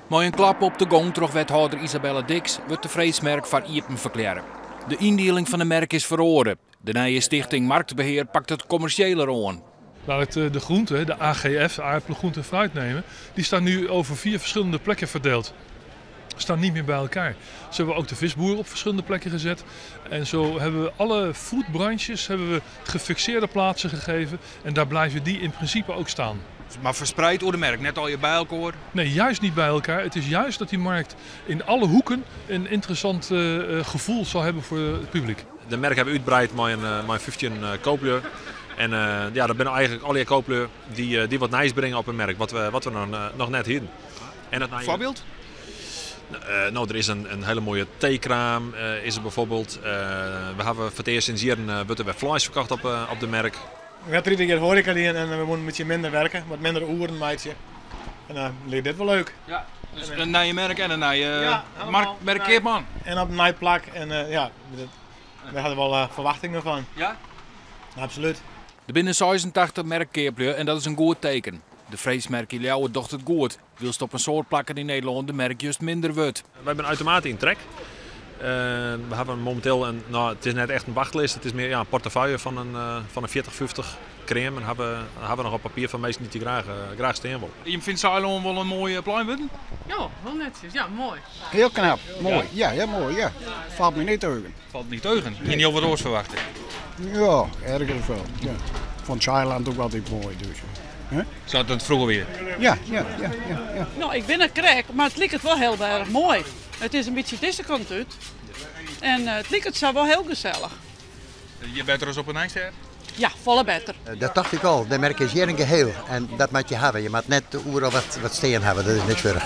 Mei in klap op de gong troch wethâlder Isabelle Diks wurdt de freedsmerk foar iepen ferklearre. De yndieling fan de merk is feroare. De nije stichting Marktbeheer pakt it kommersjeler oan. Laat ik de groenten, de AGF, aardappelen, groente en fruit nemen, die staan nu over vier verschillende plekken verdeeld. Staan niet meer bij elkaar. Zo hebben we ook de visboeren op verschillende plekken gezet. En zo hebben we alle foodbranches hebben we gefixeerde plaatsen gegeven. En daar blijven die in principe ook staan. Maar verspreid oer de merk, net allegear by elkoar? Nee, juist niet bij elkaar. Het is juist dat die markt in alle hoeken een interessant gevoel zal hebben voor het publiek. De merk ha we útwreide mei 15 koaplju. En ja, dat binne eigenlik allegear koaplju dy't wat nijs bringe op de merk, wat we noch net hienen. En dat nije Foarbyld? No, der is in hiele moaie teekraam, is der byfoarbyld. We hawwe foar it earst sûnt jierren wurdt der wer fleis ferkocht op de merk. We ha 30 jier hoareka dien en we woene in bytsje minder werke, wat minder oeren meitsje. En dan liket dit wol leuk. Ja, dus in nije merk en in nije Ja, helemaal. merkkeapman. En op in nij plak en ja, we ha der wol ferwachtingen fan. Ja? Absoluut. Der binne 86 merkkeaplju en dat is in goed teken. De freedsmerk yn Ljouwert docht it goed, wylst op in soad plakken yn Nederlân de merk just minder wurdt. Wy binne uitermate yn trek. We hawwe mominteel in, no, it is net echt in wachtlist, it is mear, ja, in portefeuille fan in 40, 50 kreamen hawwe we noch op papier fan minsken dy't hjir graach stean wolle. Jim fine Saailân wol in moai plein wurden? Ja, wol netsjes. Ja, moai. Hiel knap, moai. Ja, hiel moai, ja. Falt my net teugen. Falt net teugen? Hiene jo wat oars ferwachte? Ja, ergens wol. Ja. Fan Saailân ek altyd moai, dus. Hè? Sa't it froeger wie? Ja. No, ik bin der krekt, mar it liket wol hiel erch moai. It is in bytsje dizze kant út. En it liket sa wol hiel gesellich. Hjir better as op 'e Nijstêd? Ja, folle better. Dat tocht ik al. De merk is hjir in geheel en dat moatte je hawwe. Je moatte net oeral wat stean hawwe, dat is niks wurdich.